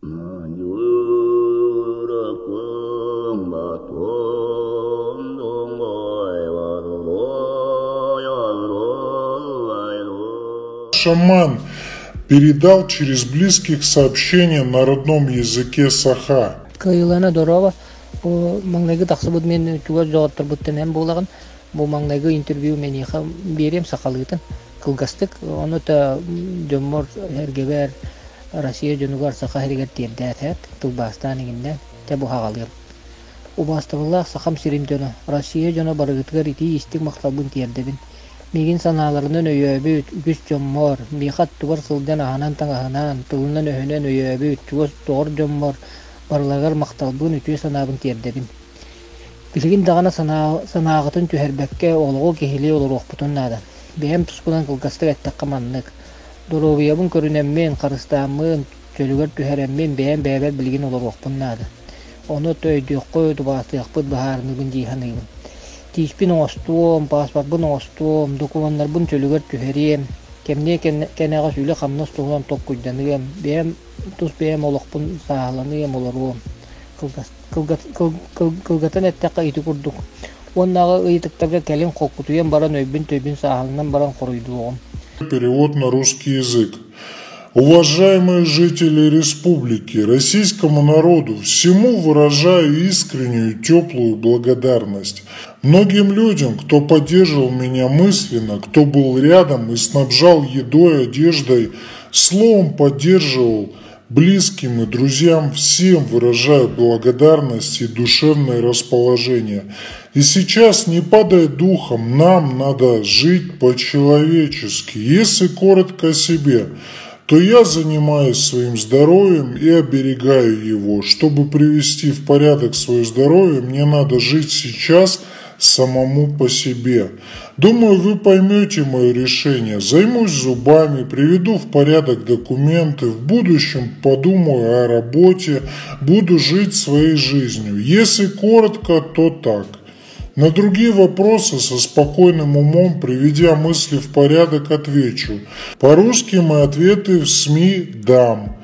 Шаман передал через близких сообщение на родном языке саха. Кыайыылана дорообо. Бу маҥнайгы тахсыбыт мин чугас доҕотторбуттан эн буолаҕын. Бу маҥнайгы интервью миэхэ биэриэм сахалыытын кылгастык. Ону та дьоммор эргэбэр Россия дьонугар Саха сиригэр тиэрдээтэт, тылбаастаан иҥиннэ, тэ буһаҕалыам. Убаастабыллаах Сахам сирин дьоно, Россия дьоно барыгытыгар итии-истиҥ махталбын тиэрдэбин. Миигин санааларынан өйөөбүт үгүс дьоммор, миэхэ аттыбар сылдьан аһынан-таҥаһынан, тылынан-өһүнэн өйөөбүт чугас доҕор дьоммор барыларыгар махталбын, үтүө санаабын тиэрдэбин. Билигин даҕаны санааҕытын түһэрбэккэ олоҕу киһилии олоруохпутун наада. Бэйэм туспунан кылгастык эттэххэ маннык. Доруобуйабын көрүнэммин, харыстааммын, чөлүгэр түһэрэммин бэйэм бэйэбэр билигин олоруохпун наада. Ону өйдүөххүт, убаастыахпыт быһаарыныыбын дии саныыбын. Тииспин оҥостуом, пааспарбын оҥостуом, докумуоннарбын чөлүгэр түһэриэм, кэмниэ кэнэҕэс үлэ-хамнас туһунан толкуйданыам, бэйэм тус бэйэм олохпун сааһыланыам, олоруом. Кылгатан эттэххэ ити курдук. Уоннааҕы ыйытыктарга кэлин холкутуйан баран өйбүн-төйбүн сааһыланан баран хоруйдуоҕум. Перевод на русский язык. Уважаемые жители республики, российскому народу всему выражаю искреннюю теплую благодарность. Многим людям, кто поддерживал меня мысленно, кто был рядом и снабжал едой, одеждой, словом поддерживал, близким и друзьям всем выражаю благодарность и душевное расположение. И сейчас, не падая духом, нам надо жить по-человечески. Если коротко о себе, то я занимаюсь своим здоровьем и оберегаю его. Чтобы привести в порядок свое здоровье, мне надо жить сейчас самому по себе. Думаю, вы поймете мое решение. Займусь зубами, приведу в порядок документы, в будущем подумаю о работе, буду жить своей жизнью. Если коротко, то так. На другие вопросы со спокойным умом, приведя мысли в порядок, отвечу. По-русски мои ответы в СМИ дам.